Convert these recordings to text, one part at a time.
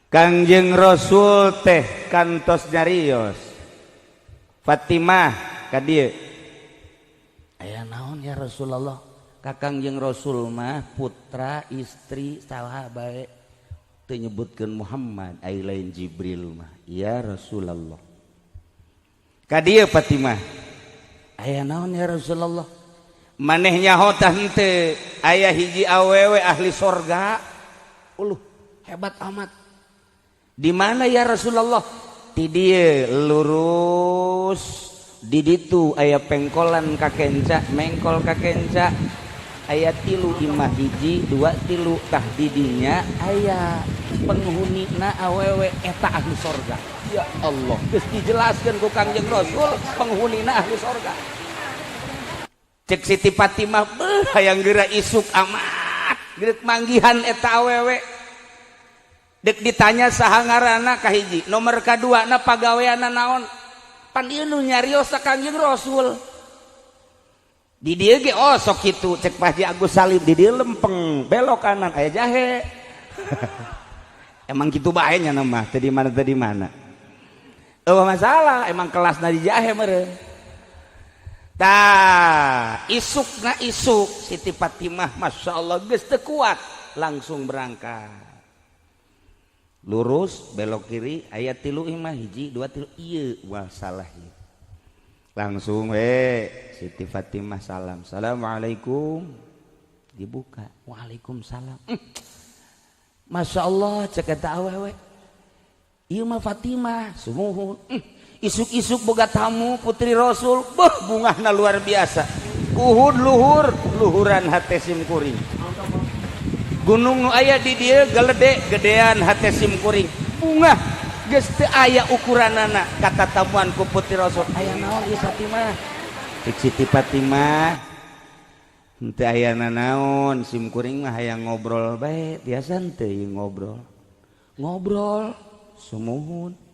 Kangjeng Rasul teh kantos nyarios Fatimah ka dieu, aya naon ya Rasulullah? Ka Kangjeng Rasul mah putra istri saha bae teu nyebutkeun Muhammad, ai lain Jibril mah. Ya Rasulullah, ka dieu Fatimah, aya naon ya Rasulullah? Maneh nyaho tah henteu aya hiji awewe ahli sorga? Uluh, hebat amat. Di mana ya Rasulullah? Ti dieu lurus, di ditu aya pengkolan ka kenca, mengkol ka kenca, aya tilu imah, hiji, dua, tilu. Tah, di dinya aya penghunina awewe, eta ahli sorga. Ya Allah, geus dijelaskeun ku Kangjeng Rasul penghunina ahli sorga. Cek Siti Fatimah, beuh, hayang geura isuk amat geus manggihan eta awewe. Dek ditanya saha ngaranna kahiji, nomor kadua na pagaweanna naon, pan ieu nu nyarios ka Kangjeng Rasul. Di dieu ge, oh, sok kitu cek Pak Haji Agus Salim, di dieu lempeng, belok kanan aya jahe. Emang kitu bae nya mah, teu di mana teu di mana. Eueuh masalah, emang kelasna di jahe meureun. Tah, isukna isuk Siti Fatimah, Masya Allah, geus teu kuat, langsung berangkat. Lurus, belok kiri, aya tilu imah, hiji, dua, tilu, ieu wah salah ieu. Langsung we Siti Fatimah salam. Assalamualaikum. Dibuka. Waalaikumsalam. Masya Allah, cek eta awewe. Ieu mah Fatimah, sumuhun. Isuk-isuk boga tamu putri Rasul, beuh, bungahna luar biasa. Uhud luhur, luhuran hate sim kuring. Gunung nu aya di dieu gelede, gedean hate sim kuring. Bungah geus teu aya ukuranana kata tamuan ku putri Rasul. Aya naon ieu Fatimah? Cek Siti Fatimah, henteu aya nanaon, sim kuring mah hayang ngobrol bae, biasa henteu ieu ngobrol. Ngobrol sumuhun.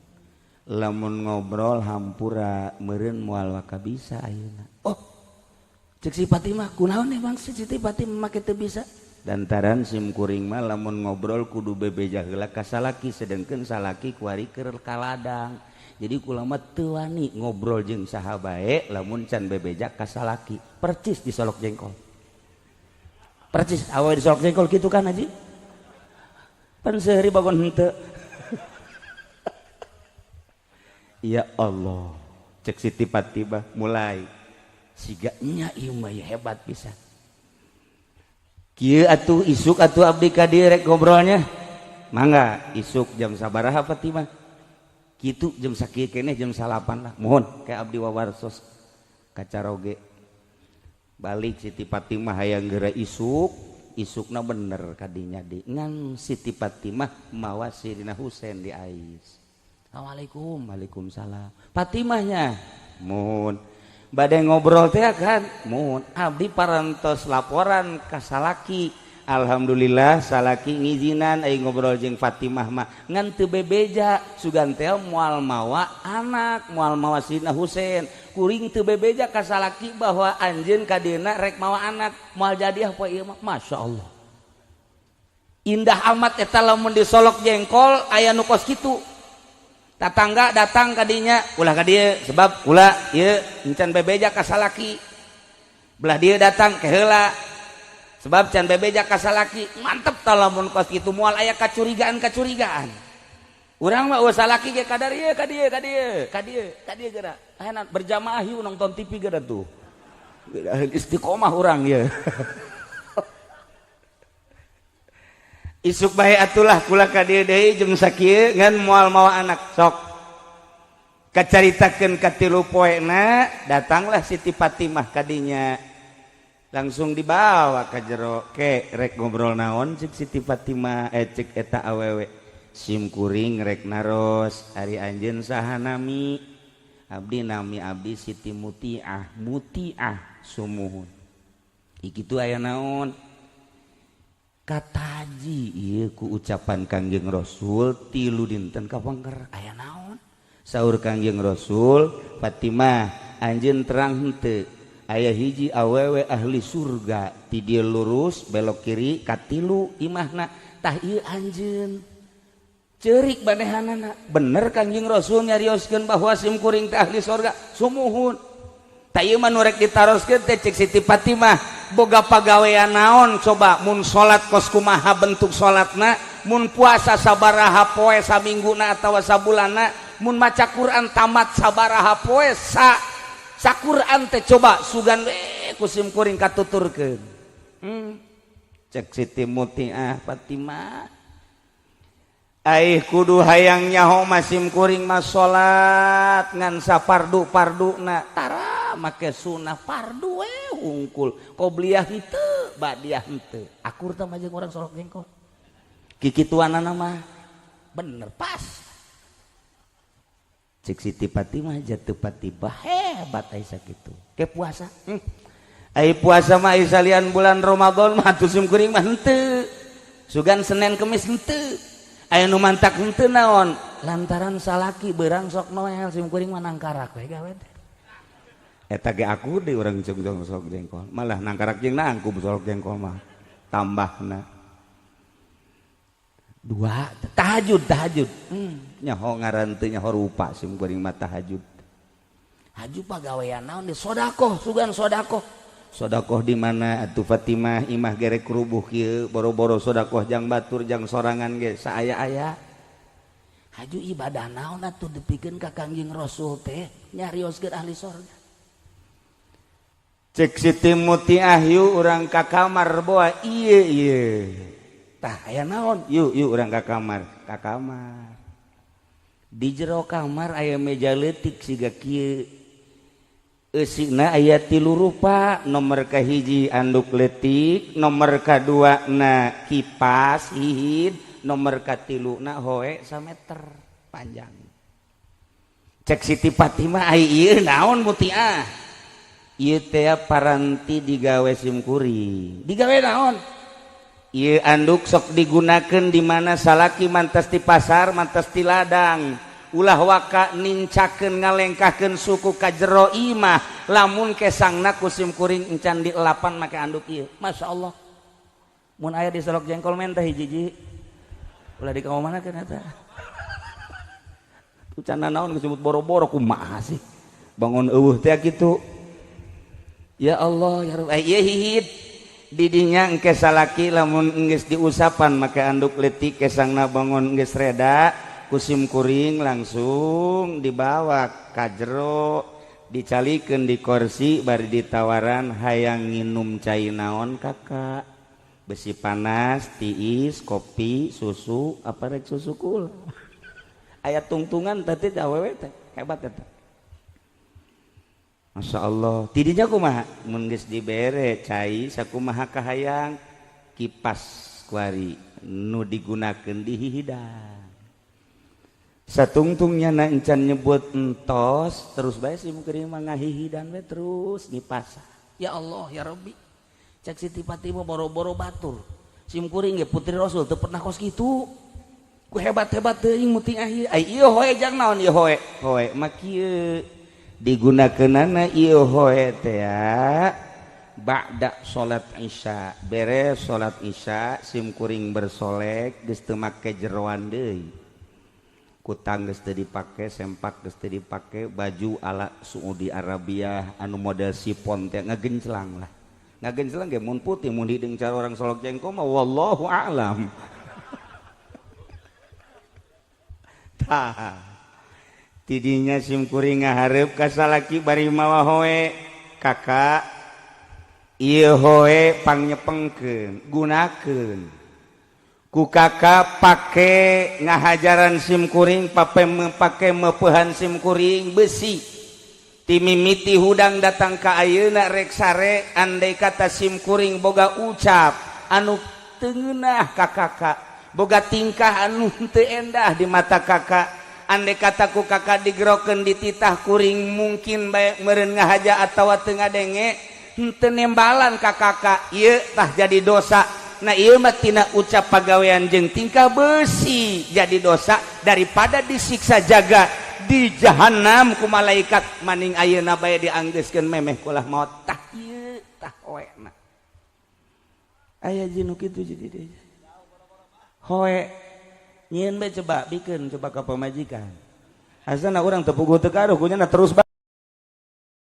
Lamun ngobrol hampura meureun moal waka bisa ayeuna. Oh, cek si Fatimah, kunaon emang si Siti Fatimah make teu bisa? Lantaran sim kuring mah lamun ngobrol kudu bebeja heula ka salaki, sedengkeun salaki kuari keur ka ladang. Jadi kula mah teu wani ngobrol jeung saha bae lamun can bebeja ka salaki. Percis di Solok Jengkol. Percis awe di Solok Jengkol kitu kan, Haji? Pan sehari bagon henteu. Ya Allah, cek Siti Fatimah mulai siga nya ieu mah hebat pisan. Kieu atuh isuk atuh abdi ka dieu rek ngobrolnya. Mangga isuk jam sabaraha, Fatimah? Kitu jam sakieu keneh, jam 9 lah. Mohon kayak abdi wawarsos kacaroge. Balik Siti Fatimah hayang geura isuk, isukna bener kadinya di ngan Siti Fatimah mawa Sirina Husain di ais. Assalamualaikum. Waalaikumsalam. Fatimahnya, mohon badai ngobrol teh kan, mohon abdi parantos laporan ka salaki. Alhamdulillah salaki ngizinan ai ngobrol jeung Fatimah mah, ngan teu bebeja sugan teh moal mawa anak, moal mawa Sidna Husain. Kuring teu bebeja ka salaki bahwa anjeun ka dieuna rek mawa anak, moal jadi apa ieu mah. Masya Allah, indah amat eta lamun di Solok Jengkol aya nu kos kitu. Tatangga datang kadinya, ulah ka dieu sebab kula ieu encan bebeja ka salaki. Belah dieu datang ke heula sebab can bebeja ka salaki. Mantep tah lamun kos kitu, moal aya kacurigaan-kacurigaan. Urang mah eueuh salaki ge kadar ieu ka dieu ka dieu ka dieu ka dieu geura. Ayeuna berjamaah yuk nonton TV geura tuh. Istiqomah urang ieu. Isuk bae atulah kula ka dieu deui jeung sakieu ngan moal mawa anak. Sok kacaritakeun ka tilu poena, datanglah Siti Fatimah kadinya, langsung dibawa ka jero. Ke rek ngobrol naon cek Siti Fatimah, cek eta awewe, sim kuring rek naros, ari anjeun saha nami? Abdi nami abdi Siti Mutiah. Mutiah, sumuhun. Kitu aya naon? Kataji ieu ku ucapan Kangjeng Rasul tilu dinten kapengker. Aya naon? Saur Kangjeng Rasul, Fatimah, anjeun terang henteu aya hiji awewe ahli surga? Ti dieu lurus, belok kiri, katilu imahna, tah ieu anjeun. Ceurik manehanana. Bener Kangjeng Rasul nyarioskeun bahwa sim kuring teh ahli sorga. Sumuhun. Tah ieu mah nu rek ditaroskeun teh cek Siti Fatimah, boga pagawean naon coba mun salat kos kumaha bentuk salatna, mun puasa sabaraha poe samingguna atawa sabulanna, mun maca Quran tamat sabaraha poe sa saquran teh coba sugan we ku sim kuring katuturkeun. Cek Siti Mutiah Fatimah, aih kudu hayang nyaho mah sim kuring mah salat ngan sapardu-parduna tara make sunah fardu we hungkul qobliyah henteu ba'diyah henteu akur tah mah jeung urang Solok Jengkol kikituanana mah bener pas. Cek Siti Fatimah jatuh Fatimah hebat ai sakitu ke puasa. Ai puasa mah ai salian bulan Ramadan mah atuh sim kuring mah henteu sugan Senin Kemis henteu aya nu mantak henteu naon lantaran salaki beurang sok noel sim kuring mah nangkarak we gawe teh eta ge aku di urang jeung Solok Jengkol malah nangkarak jeung nangkub Solok Jengkol mah tambahna dua tahajud tahajud nyaho ngaran teu nyaho rupa sim kuring mah tahajud. Haju pagawean naon di sodakoh sugan sodakoh sodakoh di mana atuh Fatimah imah gerek rubuh kieu boro-boro sodakoh jang batur jang sorangan ge saaya-aya. Haju ibadah naon atuh dipikeun ka Kangjeng Rasul teh nyarioskeun ahli sorga. Cek Siti Mutiah yuk urang ka kamar boa ieu ieu tah aya naon yuk yuk urang ka kamar ka kamar. Di jero kamar aya meja leutik siga kieu eusina aya tilu rupa nomor kahiji anduk leutik nomor kadua na kipas hihid nomor katilu na hoe sameter panjang. Cek Siti Fatimah ai ieu naon Mutiah ieu teh paranti digawe sim kuring digawe naon ieu anduk sok digunakeun di mana salaki mantas di pasar mantas di ladang ulah waka nincakeun ngalengkahkeun suku ka jero imah lamun kesangna ku sim kuring encan dielapan make anduk ieu. Masya Allah mun aya di Solok Jengkol mentah hiji-hiji ulah di mana kan eta tucana naon disebut boro-boro kumaha sih bangun eueuh teh kitu. Ya Allah ya Rabb ieu hihid didinya engke salaki lamun geus diusapan make anduk leutik kesangna bangun geus reda ku sim kuring langsung dibawa ka jero dicalikeun di kursi bari ditawaran hayang nginum cai naon kakak besi panas tiis kopi susu apa rek susu kula aya tungtungan tadi awewe teh hebat eta. Masya Allah tidinya kumaha mun geus dibere cai sakumaha kahayang kipas kuari nu digunakeun di hihidang satungtungnya na encan nyebut entos terus bae sim kuring mah ngahihidan we terus ngipas. Ya Allah ya Rabbi cek Siti Fatimah boro-boro batur sim kuring ge putri Rasul teu pernah kos kitu ku hebat-hebat teuing mutiah ieu ai ieu hoe jang naon ieu hoe hoe mah kieu digunakeunana ieu hoe teh ba'da salat isya beres salat isya sim kuring bersolek geus teu make jeroan deui kutang geus teu dipake sempak geus teu dipake baju ala Saudi Arabia anu model sipon teh ngagenclang lah ngagenclang ge mun putih mun hideung cara orang Solok Jengkol mah wallahu a'lam. Tah tidinya sim kuring ngahareup ka salaki bari mawa hoe kakak ieu hoe pangnyepengkeun gunakeun ku kakak pake ngahajaran sim kuring pape pake meupehan sim kuring besi timimiti hudang datang ka ayeuna rek sare andai kata sim kuring boga ucap anu teu ngeunah ka kakak boga tingkah anu teu endah di mata kakak andai kataku kakak digerokeun dititah kuring mungkin bae meureun ngahaja atawa teu ngadenge henteu nembalan ka kakak ieu tah jadi dosa. Nah ieu mah tina ucap pagawean jeung tingkah besi jadi dosa daripada disiksa jaga di jahanam ku malaikat maning ayeuna bae dianggeuskeun memeh kulah maot tah ieu tah hoena aya jeung nu kitu jadi deui hoe. Nyieun bae, coba bikeun, coba ka pamajikan. Asana urang teu puguh teu karuh kunyana terus bae.